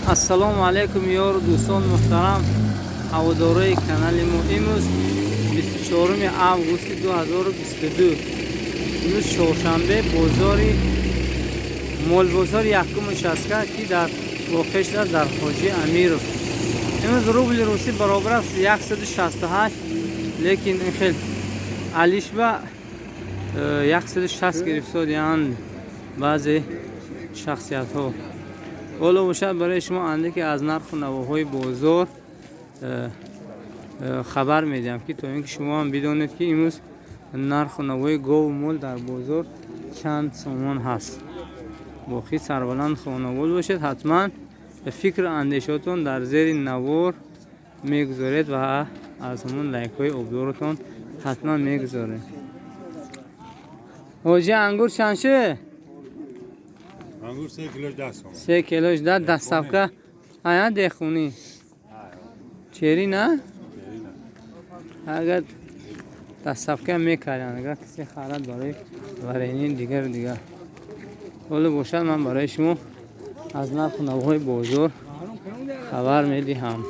Ассалому алайкум, ёру дӯстон муҳтарам, ҳаводорои канали мо. Имрӯз 24 августи 2022, имрӯз чоршанбе, бозори молбозори якум участка, ки дар воқеъ шудааст дар Ҳоҷи Амиров. Имрӯз рубли русӣ баробар аст 168, лекин ин хел алишба 160 гирифтодиянд баъзе шахсиятҳо. Ҳоло бошад, барои шумо андаке аз нарху навоҳои бозор хабар медиҳам, ки то ин ки шумо ҳам бидонед, ки имрӯз нарху навои гову мол дар бозор чанд сомон ҳаст. Боқӣ сарбаланд, хонавод бошед. Ҳатман фикру андешаотон дар зери навор мегузоред ва аз ҳамон лайкҳои обдоротон ҳатман мегузоред. Ҳоҷи, ангур чанд шуд? Ангур 3 килош 10 сом. 3 килош 10, доставка ая дехунӣ чери на, агар доставка мекардам, агар касе харад барои варенье дигару дигар. Ҳоло бошад, ман барои шумо аз нарху навоҳои бозор хабар медиҳам.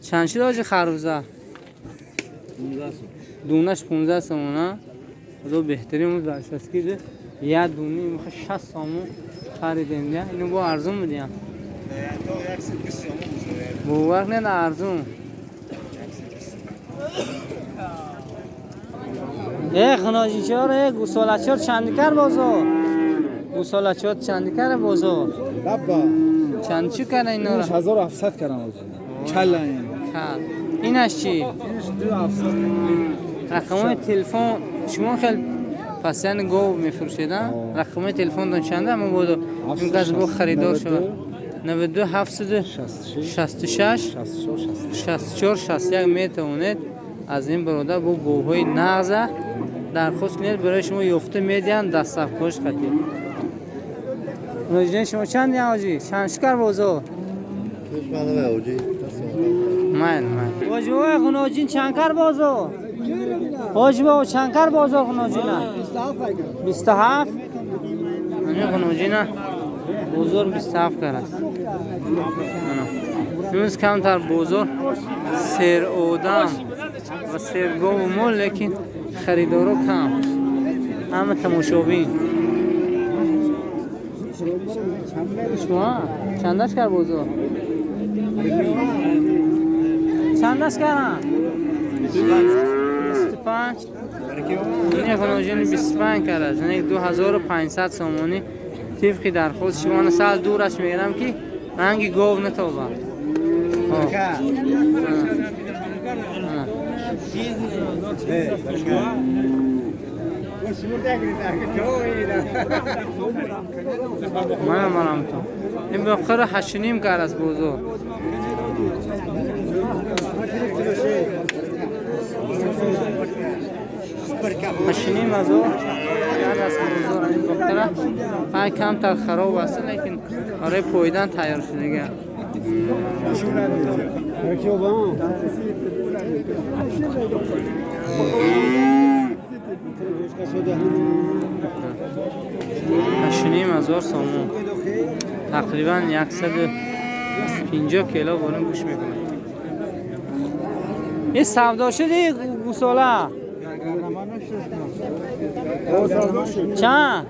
Чанд шуд, ҳоҷи, харбуза? Дунаш 15 сомона. Худо беҳтарин дар шаскида як дуни 60 сомон харидем. Инو бо арзун будиям, бовар кунед, арзун. Э, хуноҷичор, э, гусолачор чандикар бозор? Гусолачор чандикар бозор? Чанд чӣ кара инора? 1700 карам. Кала. Инаш чӣ? Инаш 2700. Рақамҳои телефон, шумо хел пасяни гов мефурӯшед, а? Рақамҳои телефонтон чанда? Ма бодо ин кас бо харидор шавад. 92 766 64 61. Метавонед аз ин бародар бо говҳои нағза дархост кунед, барои шумо ёфта медиҳанд, доставкаҳош қатӣ. Муроҷиаи шумо чанд, ҳоҷӣ? Чанд шикар бозор? Майл, майл. Ҳоҷибобои, ғуноҷин чандкар бозор? Ҳоҷибобо, чандкар бозор ғуноҷина? 27. Ҳамин ғуноҷина бозор 27 кар аст. Имрӯз камтар бозор серодам ва сергову мол, лекин харидоро кам, ҳама тамошобин. Шумо чандаш кар бозор? Чандаш карам? 25. Ин ғуноҷини 25 кар аст, яъне 2500 сомонӣ тибқи дархост шумо. Сал дураш мегирам, ки ранги гов натобад. Мана манам то ин боқира 8,5 кар аст бозор. 8,5 ҳазор кар аст бозор. Ин боқира ай камтар хароб аст, лекин барои поидан тайёр шудага. 8,5 ҳазор сомон, тақрибан 150 кило борин гӯш мекунад. Ин савдо шуди гусола? Чанд?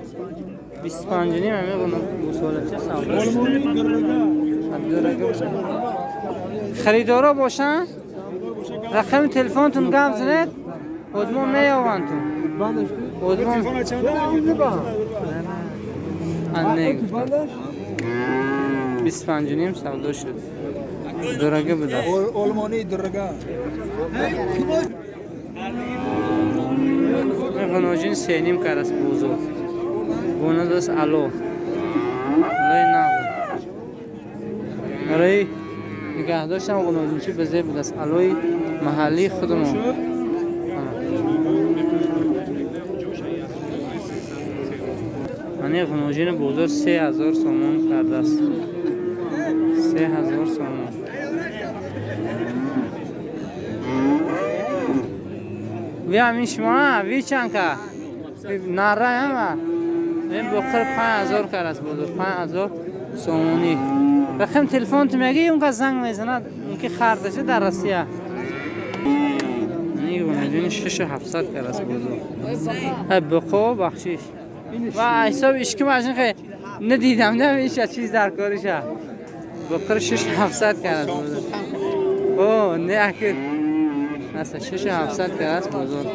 25,5. Ҳамин гусола ча савдо шуд. Харидоро бошанд, рақами телефонтон гап занед, одмо меёванд тун. Одмо 25,5 савдо шуд. Дорога будааст. Олмонӣ дорога. Ғуноҷин 3,5 кар аст бозор. Бонадост ало. Алои нағз. Барои нигаҳдоштам ғуноҷинчи ба зеб будааст. Алои маҳаллии худамон. Мани ғуноҷини бозор 3000 сомон кардааст. 3000 сомон. Вия шумо ви чанд ка? Нара ҳама. Ин бухор 5000 кар аст бозор, 5000 сомонӣ. Рақам телефон ту мегӣ, он кас занг мезанад, он ки хардаша дар Россия. Нигоҳ, 6700 кар аст бозор. Бухо бахшиш. Ва ҳисоб ишким аз ин хе надидам, намеша чиз дар кориша. Бухор 6700 кар аст бозор. О, не акид. Аста 6700 кар аст бозор.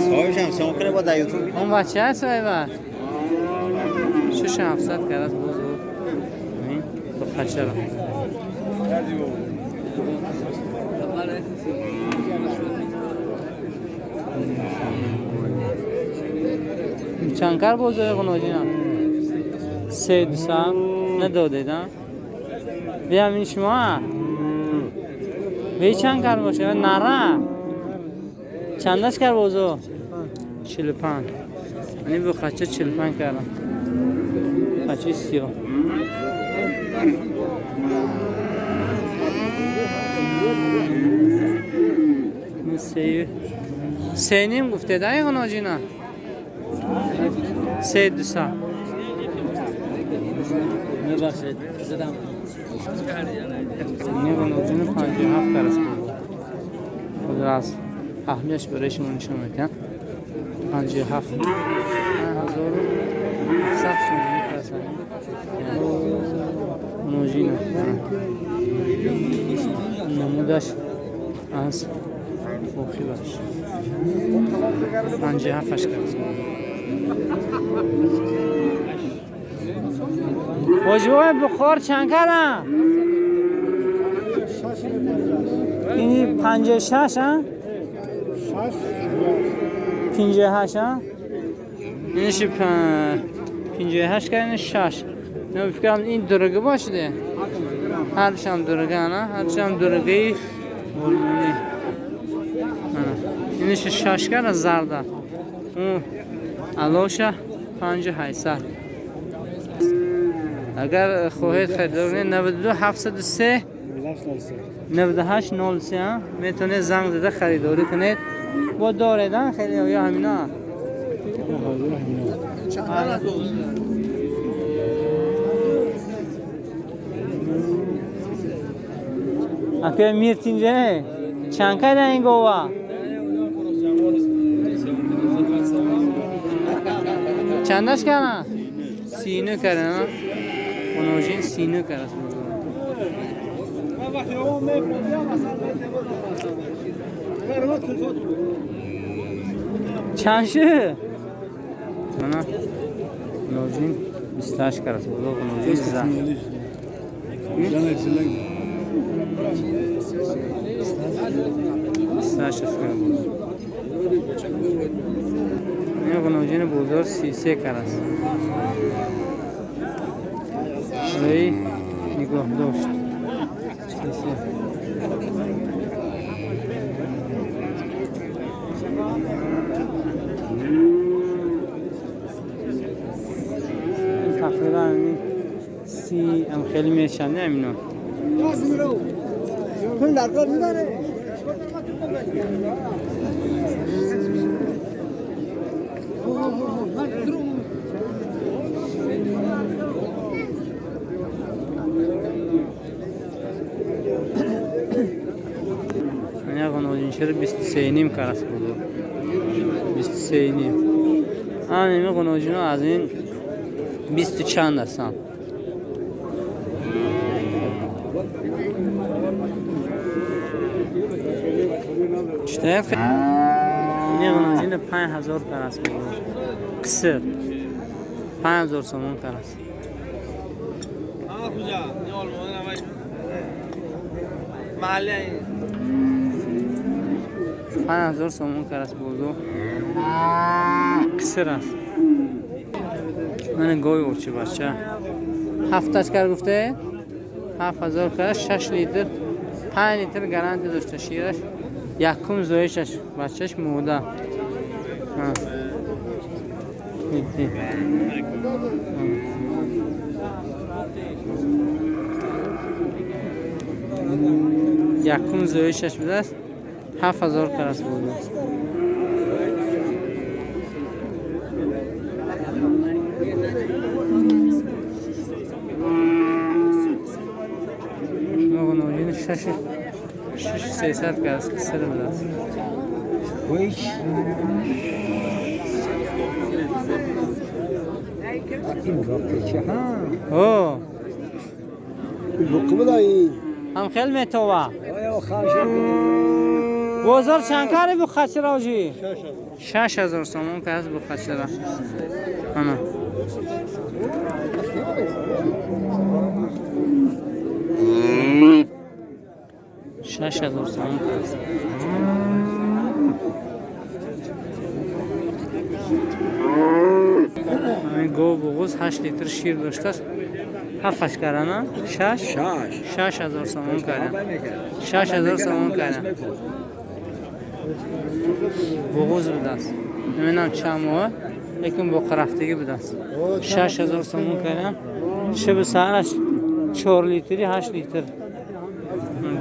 Соҳибшам сом кунه با در یوتیوب. Он бача аст соҳибаш. 6700 кар аст бозор. Ин бухачара. Чанд кар бозори ғуноҷина? 3200 надодед, а? Биям ин шумо? Би чанд кар боша? Нара? Чандаш кар бозор? 45. Ани бухача 45 кардам. Бухачаи сиёҳ. Се ним гуфтед, ай ғуноҷина? 3200. Ин ғуноҷина 57 кар аст бозор. Худро аз аҳамиятш барои шумо нишон медиҳам. 57 5700 сомонӣ кар аст. Ғуноҷина. Намудаш аз оқибаш. 57 кар аст. Ҳоҷибобай бухор чанд кардам? Ини 56, а? 58, а? Иниши 58 кард, ини 6. Не фикрам ин дурага бошиде. Ҳардушам дурага, ана? Ҳардушам дурагаи олмонӣ. Иниши 6 кард зарда. Алоша 5800. Агар хоҳед харидор кунед 92 703 98 03 метавонед занг зада харидорӣ кунед. Бо доред, а? Хеле ё ҳамина? Ака мир тинҷа чанд кайда ин гова? Чандаш кардам? 39 кардам. Ғуноҷин 39 кар аст. Чанд шуд? Мана ғуноҷин 28 кар аст. Ғуноҷин за. 28 аст кар боз. Ин ғуноҷини бозор 33 кар аст. Барои нигоҳ дошт. 33. Тақрибан 30 ам хеле мешавад, не амино? Ғуноҷиншери 23,5 кар аст бозор. 23,5. Ҳамин ғуноҷино аз ин 20 чанд ҳастанд. Читаят? Ин ғуноҷин 5000 кар аст бозор. Қиср 5000 сомон кар аст. 5000 сомон кар аст бозор. Қиср аст. Мана гови очи бача. 7 кар гуфте? 7000 кар, 6 литр, 5 литр гарантия дошта шираш. Якум зоишаш бачаш муда. Якум зоишаш будааст. 7000 карас буду. Мағножин 6300 карас қисир будааст. О! Ҳам хел метова. Бозор чанд кари бу хачира оҷи? 6000 сомон карас бу хачира. Ана. 6000 сомон карас. Ҳамин гов буғуз 8 литр шир доштааст. 7 карана? 6? 6000 сомон каран. 6000 сомон каран. Буғуз будааст. Намедонам чанд моҳ, лекин боқарафтагӣ будааст. 6000 сомон каран. Шиби сараш 4 литри, 8 литр.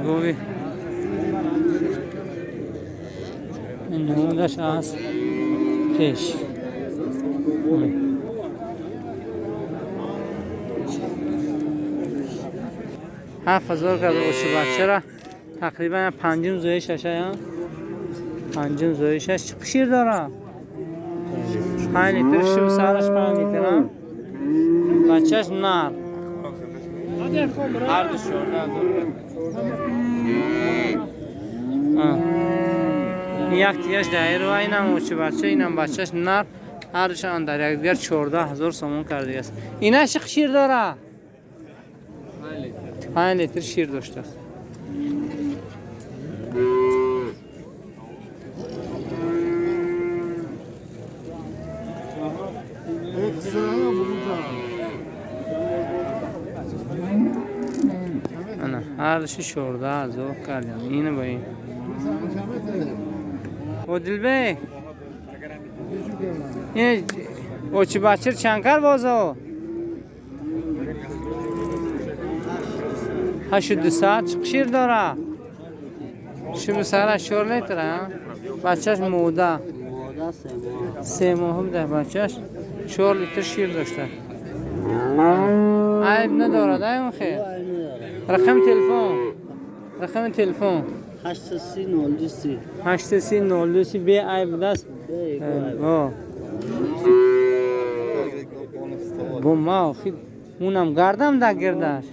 Гови ин намудаш аз пеш. 7000 карда очи бачара тақрибан панҷум зоишаш ая панҷум зоишаш чӣ шир дора? 5 литр шир сараш 5 литр бачаш нар. Ҳар ду 14000. Як тияш даирва инам очи бача инам бачаш нар ҳардушон дар якдигар 14000 сомон кардагиаст. Ина чӣ шир дора? 5 литр шир доштааст. Ана ҳардуши 14000 кардем. Ина бо ин. Одилбек. Ин очи бачир чанд кар бозо? 8200 чӣ шир дора? Шиби сараш 4 литр, бачаш мода. 3 моҳ буда бачаш 4 литр шир дошта. Айб надорад, ай он хел. Рақами телефон. Рақами телефон. 8302. 8302 бе айб будааст. О. Бо ма охи унам гардам да гирдаш.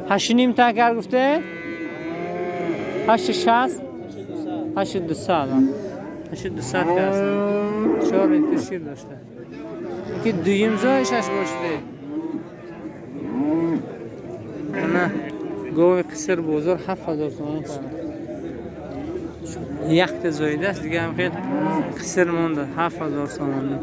8.5 та агар гуфте? 8.60? 8.200. 8.200 аст. 4 литр шир дошта. Ки дуюм зоишаш бошиде. Ана гови қисир бозор 7000 сомон кард. Якта зоидааст, дига ҳам хел қисир монда 7000 сомон.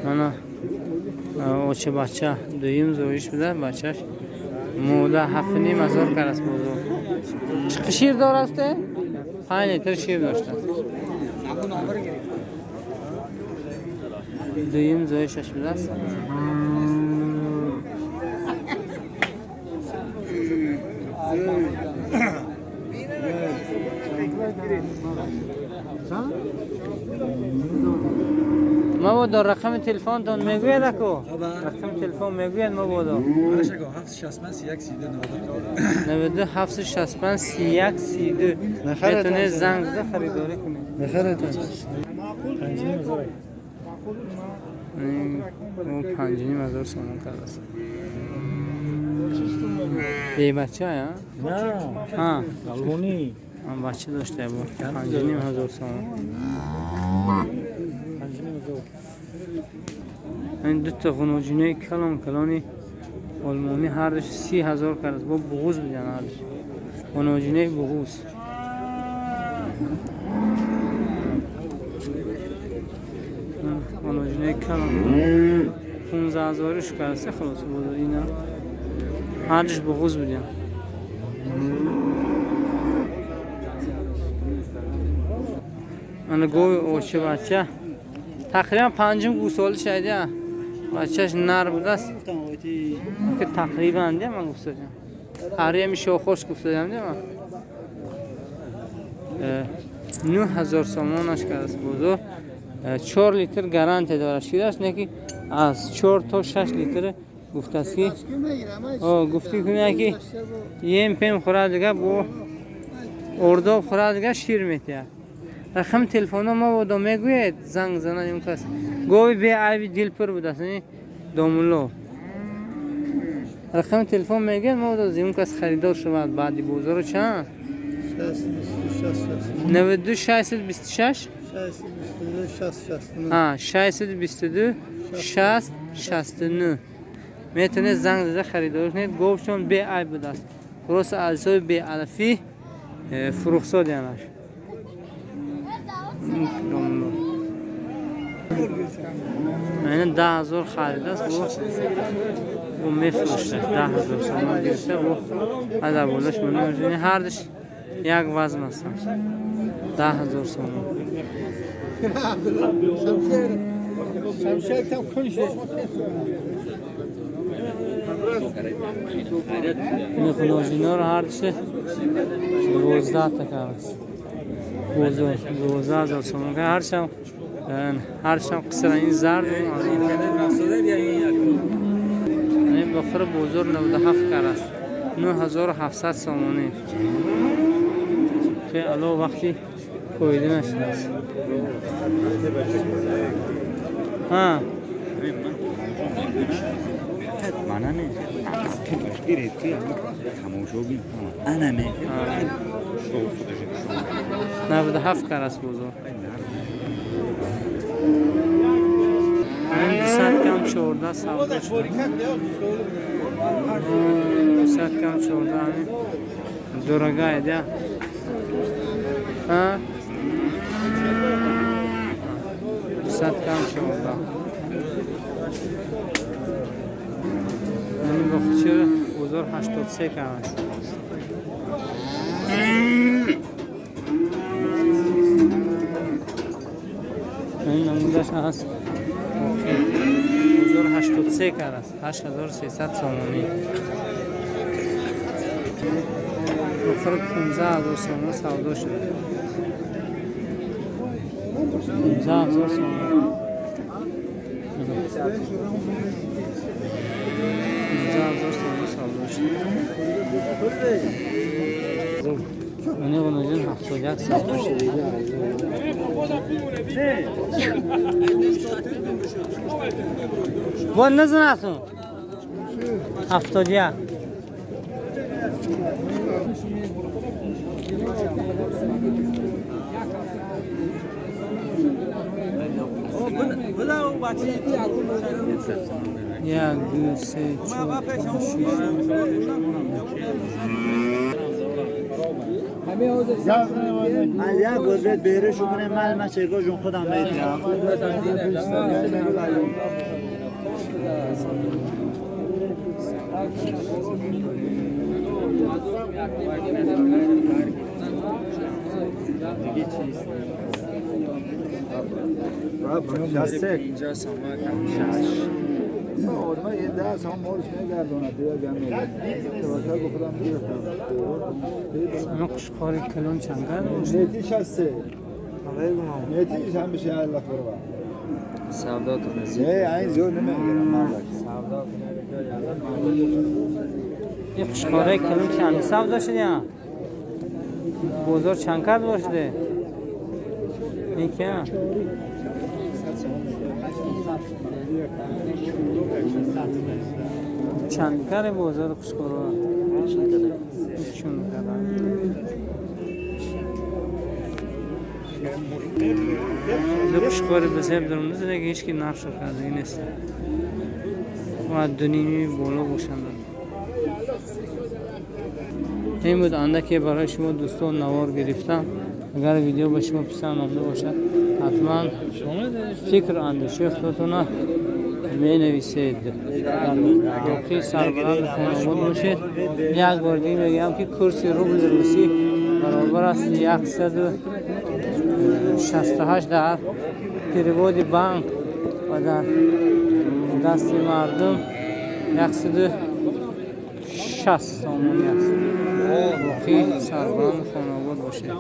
Ана оча бача дуюм зоиш буда, бачаш мода 7500 карас бозор. Чӣ шир дорад те? 5 литр шир дошта. Дуюм зоишаш будааст. Мабодо рақами телефонтон мегӯяд ако? Рақами телефон мегӯяд мабодо. 765 31 32 92 765 31 32. Метавонед занг зада харидорӣ кунед. 5500 сомон кардааст. Бебача, я? Не. Ҳа. Алвони. Бача дошта бо 5500 сомон. 5500. Ин ду та ғуноҷинаи калон калони олмонӣ ҳардуш 30000 кардааст. Бо буғуз бидан ҳардуш. Ғуноҷинаи буғуз. Ғуноҷинаи калон 15000 кардааст. Хулоса бозор ина ҳардуш буғуз бидан. Ана гови очи бача. Тақрибан панҷум гӯсола шайда. Бачаш нар будааст. Ки тақрибан дия ман гуфтадам. Ҳариями шохош гуфтадам дия ман. 9000 сомонаш кардааст бозор. 4 литр гарантия дорад шираш, не ки аз 4 то 6 литр гуфтааст ки гуфтӣ куне ки ем пем хӯрад дига бо ордоб хӯрад дига шир метиҳад. Рақами телефонҳо ма бодо мегӯед, занг занад он кас. Гови беайби дилпур будааст домулло. Рақами телефон мегӯед, ма бодо он кас харидор шавад баъди бозору чанд? 92 626 622 60 69. Метавонед занг зада харидорӣ кунед. Говшон беайб будааст. Просто аз ҳисоби беалафӣ фурӯхсод янаш. Ина 10 000 харидааст, бо мефурӯшад. 10 000 сомон гирифта, бо адаболаш монда. Ҳардуш як вазн ҳастанд. 10 000 сомон. Хуножиноро ҳардуше 12 та кардааст. Бозор 12 000 сомон. Ҳаршам қисра ин зард. Ин бохири бозор 97 кардааст. 9700 сомонӣ. Хеле ало вақти фоида нашудааст. Ана ме. 97 кардааст бозор. 200 кам 14 савдо шуд. 200 кам 14 дорогая, да? 200 кам 14. Ин бохча бозор 83 кардааст. Ин намудаш ҳаст. Бозор 83 кардааст. 8300 сомонӣ. Охир 15 000 сомон савдо шуд. 15 000 сомон. 15 000 сомон савдо шуд. Ини ғуноҷин 71 савдо шуд. Бо назанатун 71. Як, ду, се, чор, панҷ, шиш. من یک گزبت بیره شو کنه من چرگاه جون خودم میتونم. اینجا سامان کم شش. آدم یه ده سام مالش نگردونه دیگه گم توکل به خودم گرفتم. Ана қушқори калон чанд кар? نیتی 63. نیتیش همیشه الله قربان. سودا کنه. نه این زور نمیگیرم مالک. سودا کنه. Ин қушқораи калон чанд савдо шуд? Бозор чанд кард бошиде? Ин кия? Чанд каре бозори қушқоро? Чун кара. Ду қушқори безеб дорам, лекин ҳеч ки нархшо кардагӣ нест. Ва дуними боло бошанд. Ин буд андаке барои шумо дӯстон навор гирифтам. Агар видео ба шумо писанд омада бошад, ҳатман фикру андешаи худатонро Менависед. Боқӣ сарбаланду хонобод бошед. Як бор дига мегӯям, ки курси рубли русӣ баробар аст 168 дар переводи банк ва дар дасти мардум 160 сомонӣ аст. Боқӣ сарбаланду хонобод бошед.